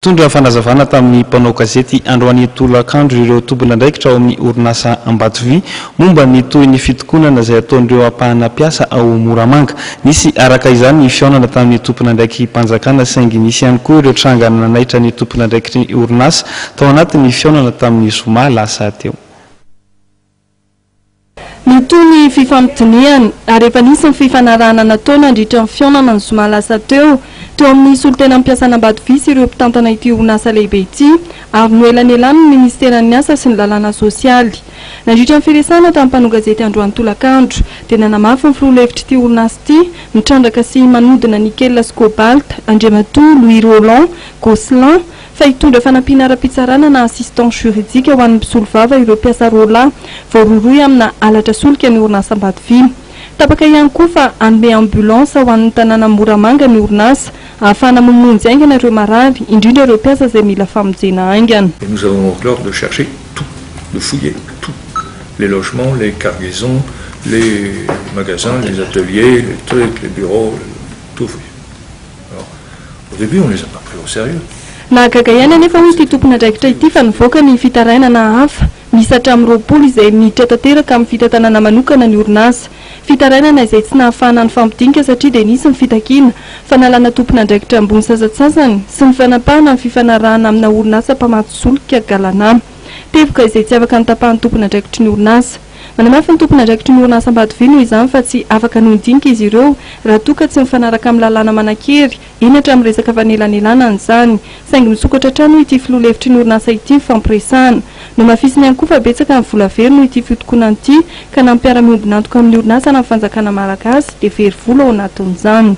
Nitondra fanazavana tamin'ny mpanao gazety androany tolakandro ireo tompon'andraikitra ao amin'ny orinasa Ambatovy momba ny tohin'ny fitokonana izay ataon'ireo ampahana mpiasa ao Moramanga. Nisy araka izany ny fihaonana tamin'ny tompon'andraiki-panjakana saingy nisy ihany koa ireo tranga nanaitra ny tompon'andraikitry ny orinasa tao anatin'ny fihaonana tamin'ny zoma lasa teo. Mitohy ny fifampidinihana ary efa nisy ny fifanarahana natao nandritra ny fihaonana ny zoma lasa teo, teo amin'ny solontenan'ny mpiasan'Ambatovy sy ireo mpitantana ity orinasa lehibe ity ary noelanelanin'ny minisiteran'ny Asa sy ny lalàna sosialy. Nandritra ny firesahana tamin'ny mpanao gazety androany tolakandro dia nanamafy ny filoha lefitr'ity orinasa ity mitrandraka sy manodina nikel sy cobalt Andriamatoa Louis Roland Gosselin fa hitondra fanampiana ara-pitsarana na assistance juridique ho an'ny mpisolovava ireo mpiasa roalahy voarohirohy amina halatra solika ny orinasa Ambatovy. Tapaka ihany koa fa hanome ambulance ho an'ny tanàna Moramanga ny orinasa ahafahana mamonjy haingana ireo marary, indrindra ireo mpiasa izay mila famonjena haingana. Et nous avons donc l'ordre de chercher tout, de fouiller tout, les logements, les cargaisons, les magasins, les ateliers, les trucs, les bureaux, tout fouiller. Alors, au début, on ne les a pas pris au sérieux. Nahagaga ihany anefa hoy ity tompon'andraikitra ity fa nivoaka ny fitarainana hafa misy hatramin'ny 20 izay miditra tanteraka amin'ny fitantanana manokana ny orinasa. Fitarainana izay tsy nahafahana nifampidinika satria dia nisy ny fitakiana fanalana tompon'andraikitra ambony sasantsasany sy ny fanapahana ny fifanarahana amina orinasa mpamatsy solika Galana. Teboka izay tsy afaka notapahan'ny tompon'andraikitry ny orinasa. Manamafy ny tompon'andraikitry ny orinasa Ambatovy noho izany fa tsy afaka nodinika izy ireo raha toa ka tsy mifanaraka amin'ny lalàna manan-kery eny hatramin'ny resaka fanelanelanana izany. Saingy misokatra hatrany hoy ity filoha lefitry ny orinasa ity ny fampiresahana. Nohamafisiny ihany koa fa betsaka ny vola very noho ity fitokonana ity ka na ny mpiara-miombon'antoka amin'ny orinasa na ny fanjakana malagasy dia very vola ao anatin'izany.